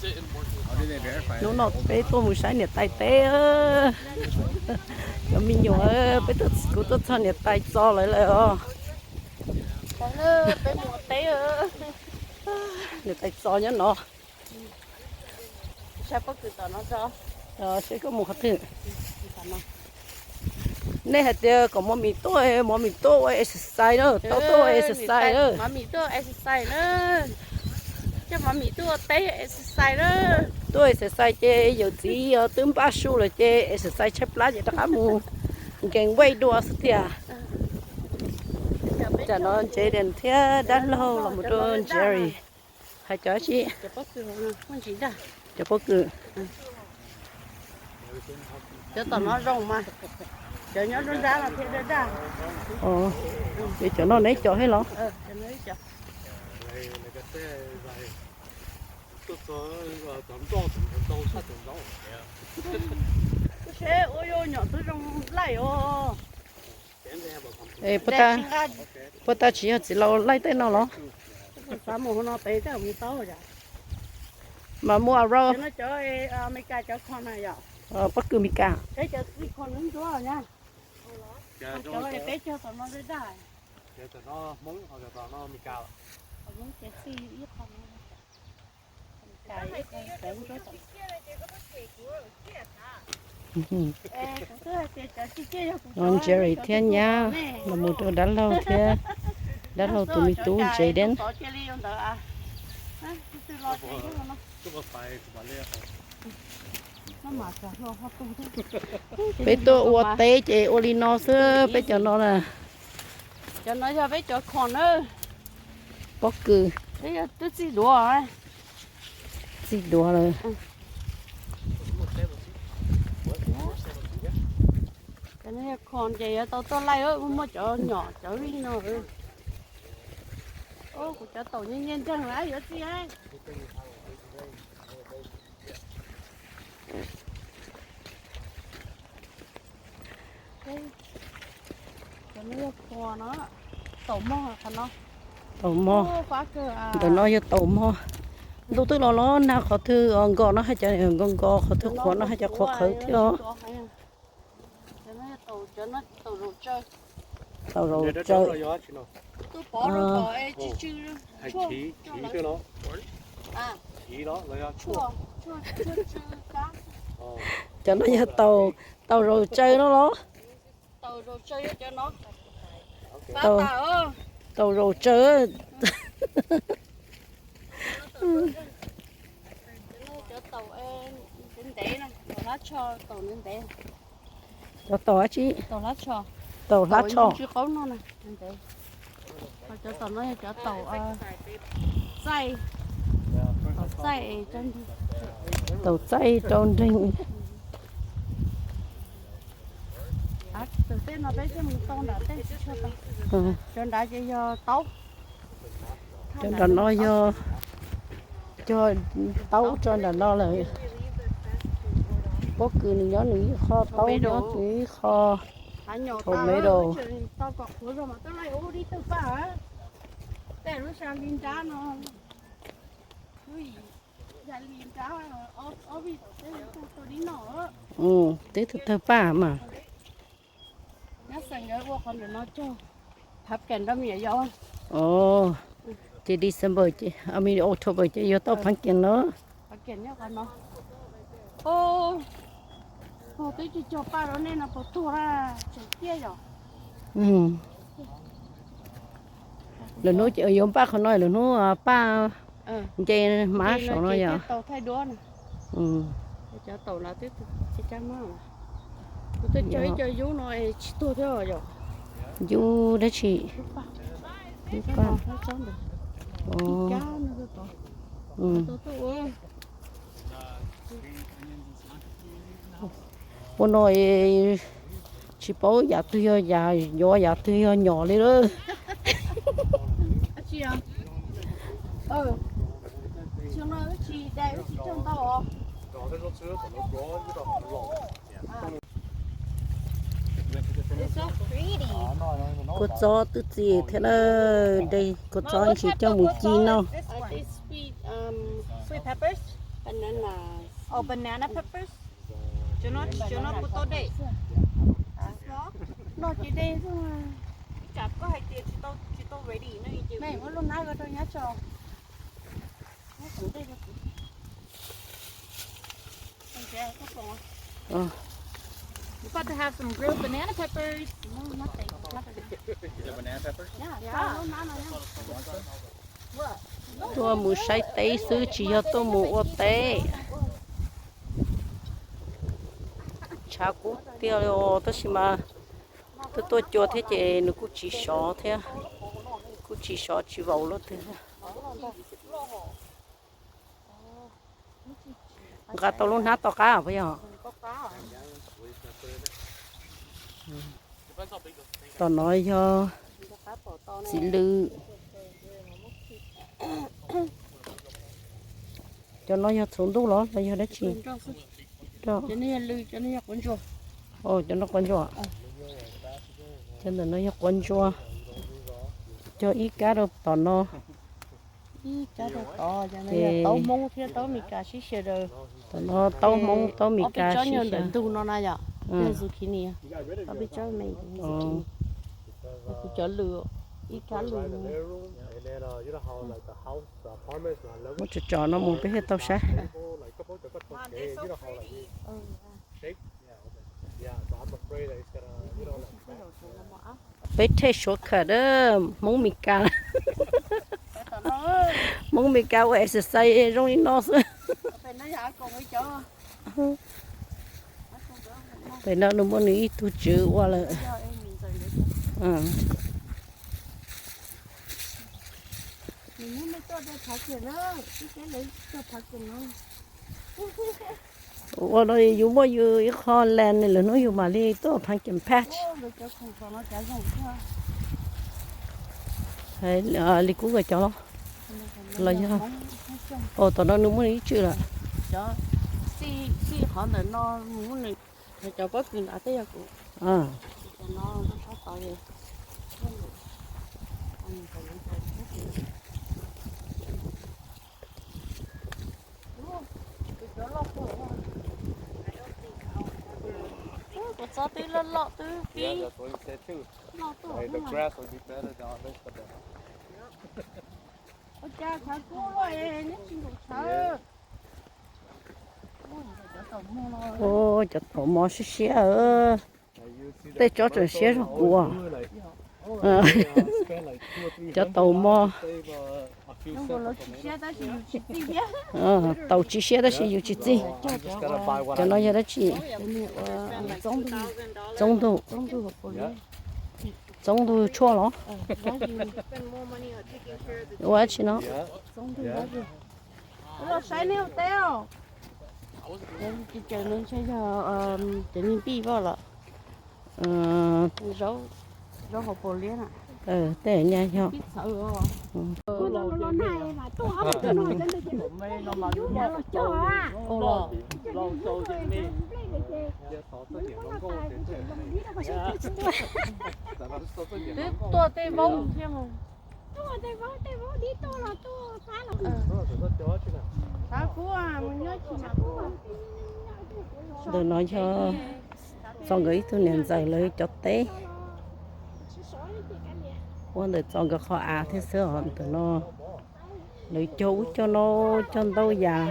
Hnub no peb tuaj mus saib niam tais teb. Cov me nyuam, peb tuaj, kuv tuaj txog niam tais txo lawv lawm os. Peb mus teb. Niam tais txo nyob no. Saib pob kws tom no tso. Saib koj mus qhov twg. Nej hais tias kom Mov Mis tuaj, Mov Mis tuaj ua exercise na, tau tuaj ua exercise na. Mov Mis tuaj ua exercise na. Coj Mov Mis tuaj ua teb exercise na. Tuaj exercise ces yawm txiv twb npaj su lawm ces exercise tshaib plab ces rov qab mus gain weight dua xwb tiag. Tam no Jaden thiab dab laug los mus rau Jerry. Hais cov tsi? Cov pob kws. Cov tom no zoo mas. Cov nyob nruab nrab no thiaj daj daj. Ces cov no neb cov thiab los? Seb ua yuav nyom twb zoo laij os. Puag ta tsis yog txiv laus laij tej no los? Xav mus hauv no pem tej mus tau yom. Mas muaj arrow. Cov no cov Amelikas cov khon na yom. Pob kws Amelikas. Peb cov txiv khon nws ntsuab na. Cov peb cog tom no daj daj. Cov no Hmoob, ho cov no Amelikas. Hmoob ces txij ib qho no. Jerry thiab nyab los mus rau dab laug thiab, dab laug tus me tub Jaden. Peb tuaj ua teb ces ua li no xwb peb cov no na. Cov no yog peb cov khon na. Pob kws. Peb twb txij duav. Txij duav lawm. Cov no yog khon ces yuav tau tuaj laij, muaj cov nyom cov vij no. Kuv cov taum nyiaj nyiaj ntseeg lawm yuav txij. Cov no yog khua no, taum mog qhov no. Taum mog. Ntawm no yog taum mog. Ntuj twb los los nag qhov twg nkos no hais cov nkos nkos, qhov twg qhuav no hais cov qhuav qhawv thiab os. Taum zaum tsawv. Cov no yog taum, taum zaum tsawv no los? Taum zaum tsawv. Cov taum dab tsi? Taum hlab tsho. Cov taum no yog cov taum txaij, taum txaij rau nreeg. Tej no peb thiaj mus tau nram tej, cov nrad ces yog taub. Cov nram no yog cog taub tso nram no lawm. Pob kws nws nyob nws ib qho, taub nyob nws ib qho. Tomato. Twb tawg tawg paj mas. Ces December, I mean October ces yuav tau pumpkin na. Lwm hnub ces yuav npaj qhov no, lwm hnub paj nce hmab saum no yom. Yub dab tsi? Yub paj. Ua no tsis paub yam twg yog yam yuav, yam twg yog nyom li lawm. Kua txob twb txi thiab na, de kua txob ntsis coj mus ci noj. Banana. Oh, banana peppers. Cov no, cov no kuj tau dej. No ces dej xwb. Tsam koj hais tias tsis tau, tsis tau ready no ces muab lub hnab rau nyab tso. Hnab tso dej rau kuv. We're about to have some grilled banana peppers. Tuaj mus saib teb xwb tsis yog tuaj mus ua teb. Tshav kub tiag li os, tab sis mas twb tuaj cua thiab ces nws kuj tsis sov thiab, kuj tsis sov tsis vaus luaj twg. Nqa tau lub hnab tom qab puas yog? Tom no yog txiv lws. Cov no yog txhuv ntuj los los yog dab tsi? Cov no quav ntsuag. Cov ntawm no yog quav ntsuag. Cog ib kab rau tom no. Ib kab rau tod, cov no yog taub Hmoob thiab taub Meskas sib xyaw daws. Tom no taub Hmoob taub Meskas sib xyaw. Ntawm ntug no na yom, yog zucchini. Ob peb tsob me, kuv cov lws, ib kab lws. Muab tso tso no mus peb thiaj tau saib. Peb thej suav khawm Hmoob Meskas. Hmoob Meskas ua exercise zoo li no xwb. Pem no nws muaj nws ib tug tswv ua lawm. Ua no yus muaj yus ib qho land lwm hnub yus mam li tuaj pumpkin patch. Li kub kawg cov los, los yog, tom no nws muaj nws ib tswm lawm. Xij qhov ntawm no, cov pob kws nrad tej yog kuv. Kuv txob twb loj loj twb pib. Ua cas tshav kub luaj es neb tsis nkaum tshav. Cov taum mos siab siab. Tej tsob tseem siab zog kuv. Cov taum mos. Taum tsis siab tab sis yus tsis txig. Cov no yog dab tsi? Txoob ntug. Txoob ntug tshuaj los? Ua dab tsi no? Los saib neb ua teb os. Ces no ntshe yog cov niag pij poj los. Zaub hauv paus liab na. Tej nyaj yog. Twb tuaj tej vaub thiab mas. Ntawm no yog txog nkawd ib tug niam ntxawm lawv cov teb. Ua ntawm txog nkawd qhov av thiab xwb os. Ntawm no lawv cog ub cog no, cog ntau yam.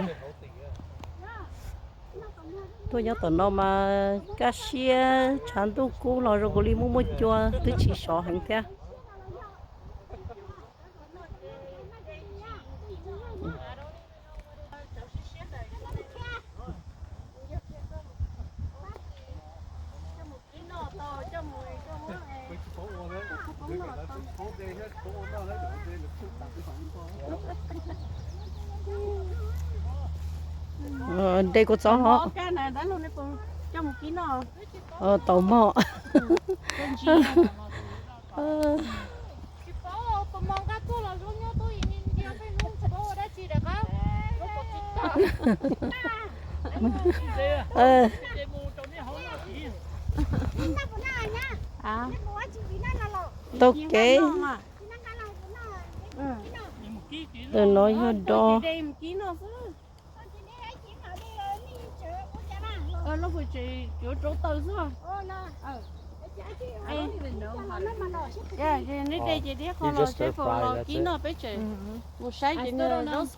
Tuaj nyob tom no mas kaj siab, tshav ntuj kub los zoo nkaus li muaj muaj cua, twb tsis sov heev thiab. Nte kua txob hov. Taum mos. Taug kev. Ntawm no yog do. Yuav rau taws xwb. Neb de ces diab qho los seb puas los kib noj peb tseem mus saib ces nws.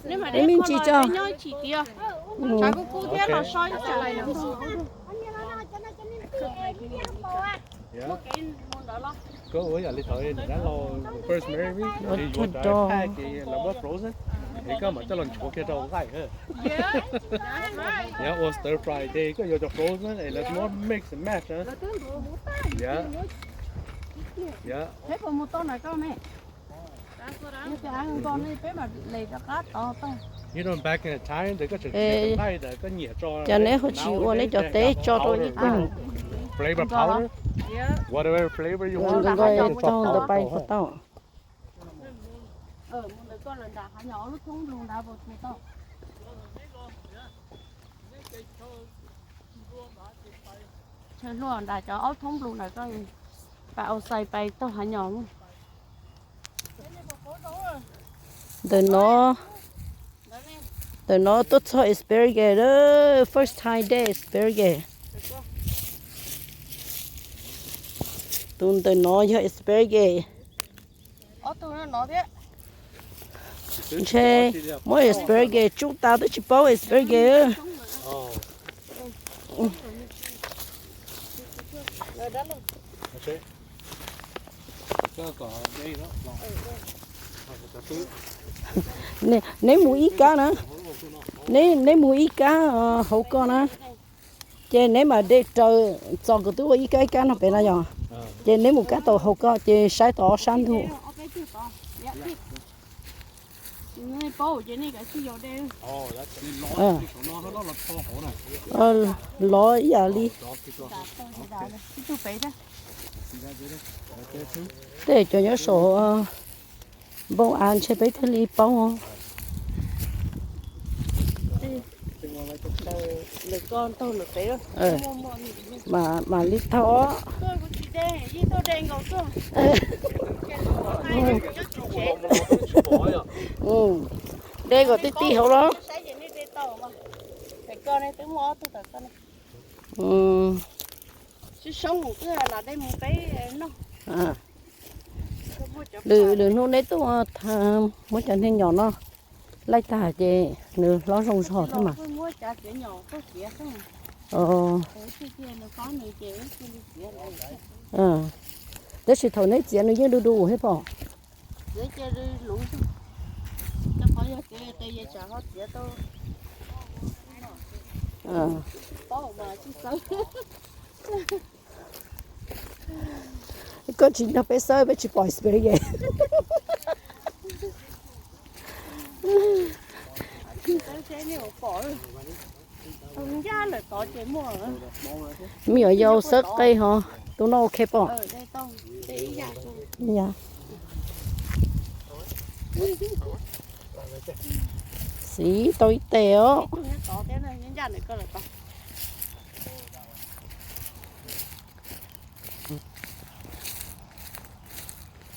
Neb me ntsis tso, nyob chim tiag. Tshav kuj kub thiab los so ib txhis. Muaj kev mus ntawd los. Koj ua yam li thaum nws dab laug first marry me, ces yuav rau phaj ces lawv muab frozen, es koj mam coj los nchuav kiag rau nqaij. Yog ua stir fry ces koj yuav cov frozen es lawv muab mix and match. Back in the time ntawd koj tseem nqaij ntawd koj nyiam tso, cov neb ho tsis ua neb cov teb tso rau ib tug flavor powder, whatever flavor you want, nqa coj ntawd pais puas tau. Chaw hluas nram cov aub thoob nplus ntawd koj pab outside pais taug hav nyos. Ntawm no, ntawm no tuaj txog asparagus, first time de asparagus. Tus ntawm no yog asparagus. Ntshe muab asparagus tsub tas twb tsis paub asparagus. Neb mus ib kab na, neb mus ib kab hauv ko na, ces neb mam de raws txog kuv twb ua ib kab ib kab no pem no yog, ces neb mus kab tau hauv ko ces saib tau ob sab ntug. Lov ib yam li. Tej cov nyob saum npoo av ntshe peb thiaj li paub. Mam li thaum de kom tij tij hauv los. Lwm hnub neb tuaj muab cov niag nyom no laij tag ces nws hlob zoo zog thiab mas. Tab sis thaum neb txiav nws yeej du du thiab pom. Koj tsis nrog peb xawb peb tsis pom asparagus. Me nyuam yaus xawb qe ho, tus no ok pom. Xiv tau ib tes os.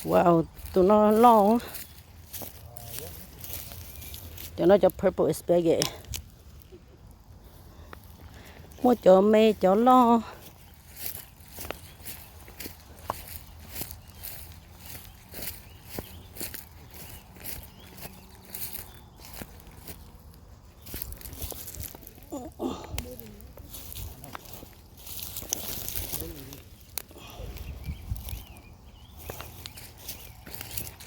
Wow, tus no loj. Cov no cov purple asparagus. Muaj cov me cov loj.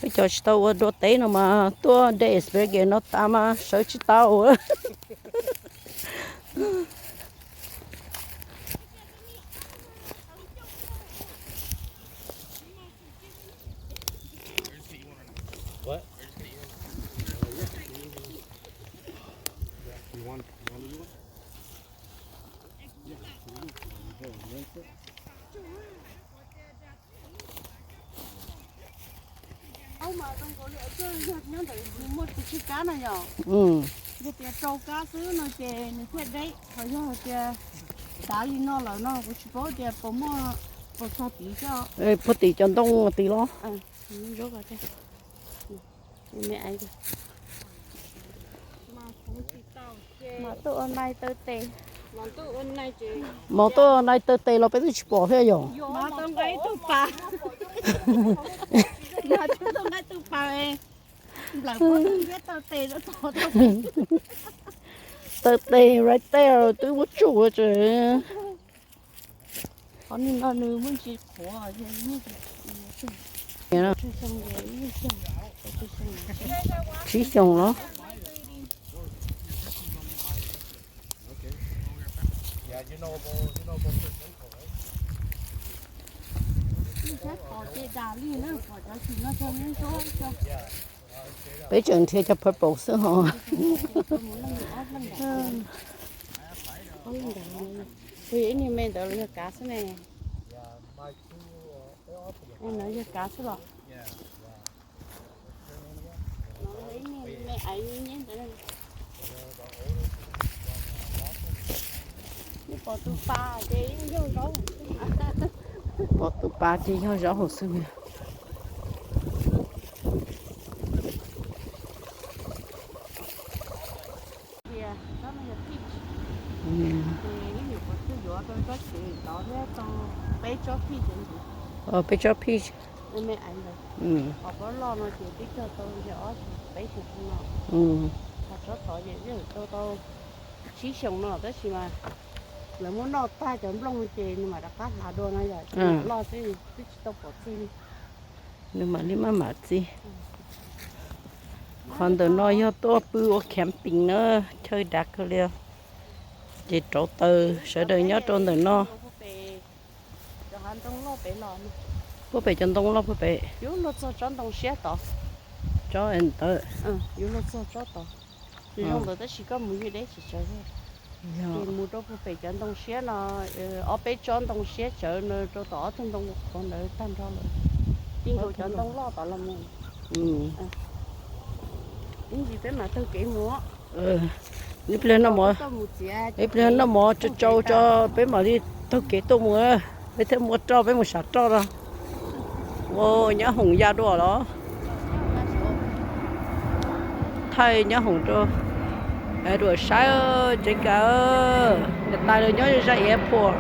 Peb cov tsis tau ua dua teb no mas tuaj de asparagus no tas mas sawv tsis tau. Aub mas zoo nkaus li nyob ntawm muaj tus tsij kab no yom. Yog tias rau kab xwb no ces nws thiaj deb, ho yog tias dav li no lawm no kuv tsis paub tias puas muaj, puas txog tid thiab. Puag tim cov ntoo tid los. Me, me, Mas tuaj ua nai taw tes. Mas tuaj ua nai taw tes los peb twb tsis pom thiab yom. Mas tau nqa ib tug pas. Mas tau nqa ib tug pas. Nplawm pob tw thiab taw tes rau tod. Taw tes right there twb muab tsuj tsev. Qhov no nws muaj ntsis qhuav, tsib xyoos los? Peb tseem nrhiav cov purple xwb ho. Ib niag me ntawd los yog kav xwb ne. Ntawd yog kav xwb los? Pom tus pas ces yog zaub hauv xwb. Pom tus pas ces yog zaub hauv xwb. Ces ib nyuam qhuav twb yuav rau tsob tsev tod thiab tau peb tsob phij ces ntxiv. Peb tsob phij. Me aiv ntawd. Qhov pob loj no ces twb cog tau nce ob peb tug no. Qhov tsob tod ces twb tau tau tsib xyoos no tab sis mas lawv muab noj tag cov nplooj ces nws mam rov qab hlav dua no yom, ces loj xwb twb tsis tau pom txij li. Nws mam li maj mam txij. Qhov ntawm no yog tuaj pw ua camping na, chaw dav kawg li. Ces rauv taws sawv daws nyob rau ntawm no. Puag pem cov ntoo loj puag pem. Yuav luag txog tsob ntoo siab tod. Tsob ntawd. Yuav luag txog tsob tod. Zoo ntawd tab sis koj mus ywg deb tsis tsawg. Ces mus rau puag pem cov ntoo siab no, ob peb tsob ntoo siab tsawv no rau tom ob tug ntoo qhuav ntawd tag nrho lawm. Tij nkaus cov ntoo loj tod los mus. Ib ntsis peb mam taug kev mus. Ib pliag noj mov, ib pliag noj mov tsau tsau tso peb mam li taug kev tuaj mus. Peb thiaj muaj roj peb mus sam roj no. Ua nyob hoom ya dua los. Thaij nyob hoom rau dua saib tsev kawg. Niam tais lawv nyob zaj airport.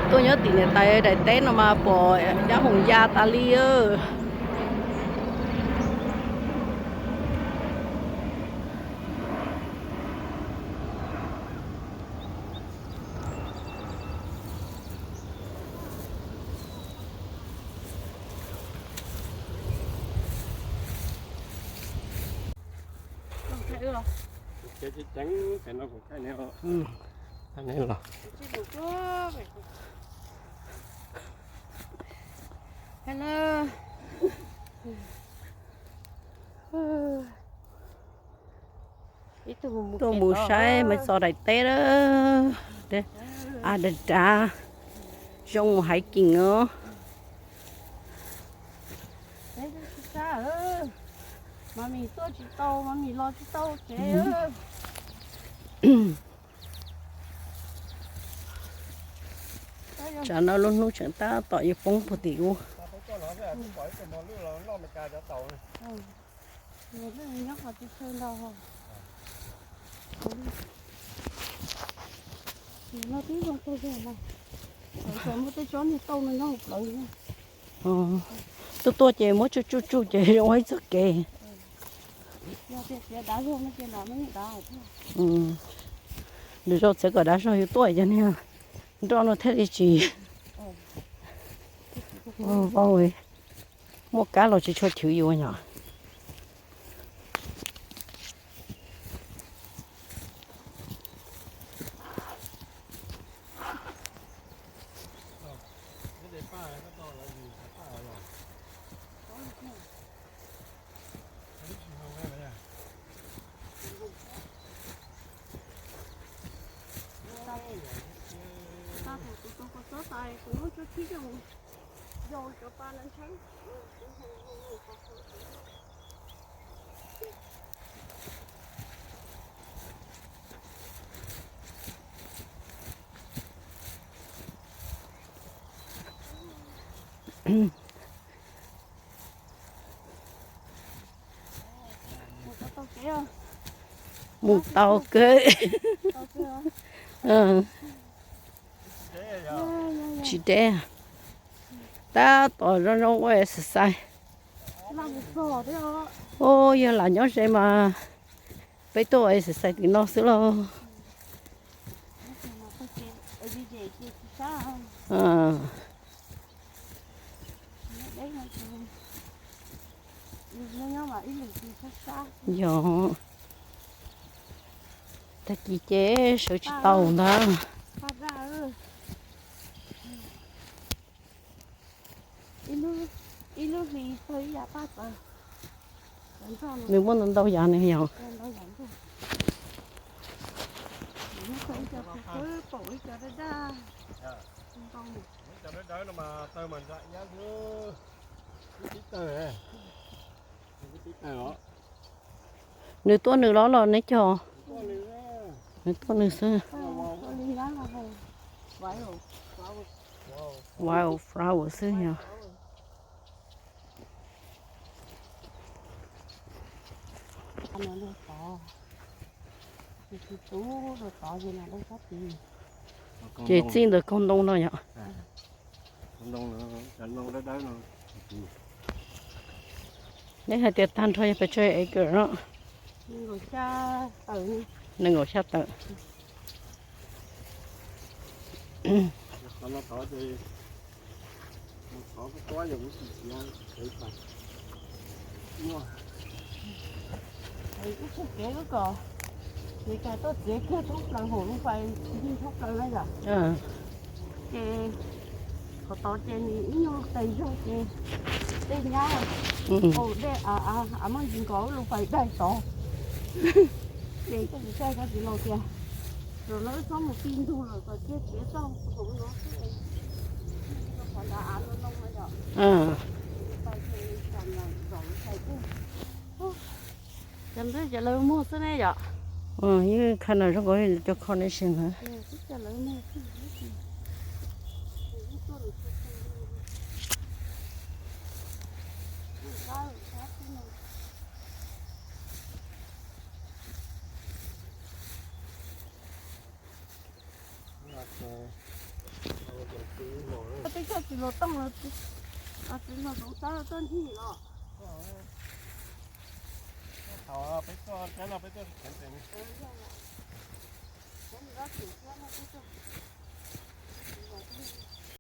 Tuaj nyob tim niam tais daim teb no mas pom nyob hoom ya tas li. Hello. Tuaj mus saib Maiv Xos daim teb lawm. A dav dav, zoo mus hiking os. Mami tuaj tsis tau, mami los tsis tau tsev. Tsam no lub hnub tseem tab tom yuav poob puag tim ub. Nws no twb zoo kawg li na. Muaj tej tsob niag tauj no nyob hauv plawv. Tuaj tuaj ces muab tsuj tsuj tsuj ces ua ib txoj kev. Yog tias txiav dav zog no ces lam muab dav thiab. Lwm zaus txiav kom dav zog yus tuaj cov niag nroj no thiaj li tsis vau. Muaj kab los tsis tshua chwv yus nyom. Mus tau kawg. Tsis deb. Tab tom zoo zoo ua exercise. Ua yog lam nyob ze mas peb tuaj ua exercise tim no xwb lauj. Yog, tag kis ces sawv tsis tau ntag. Nws muaj ntau ntau yam ne yog. Nws tuaj nws los los neb cog. Nws tuaj nws xwb. Wild flower xwb yog. Ces txij ntawm kaug ntoo no yom. Neb hais tias tag nrho yog pes tsawg acre no? Nees nkaum xya tawm. Ib txoj kev lub kom Meskas tuaj txiav kiag thoob plaws hauv lub fais, nti thoob plaws na yom. Ces qhov tod ces nws ib nyuag qes zog ces tej nyab, dej av muaj ntsis nkaus lub fais daig tod. Ces koj tsis saib koj tsis laus tias, zaum no wb txhob mus ti ntug lawm kom kiag txiav txoj hauv no xwb, qhov nrad av no no na yom. Cov ntawd ces lawv muag xwb ne yom. Yeej kha na zoo nkaus li cov carnation na. Peb coj tsis los tooj, txiv nraug Zoov Xab tuaj ncig los. Peb coj, peb coj, peb coj.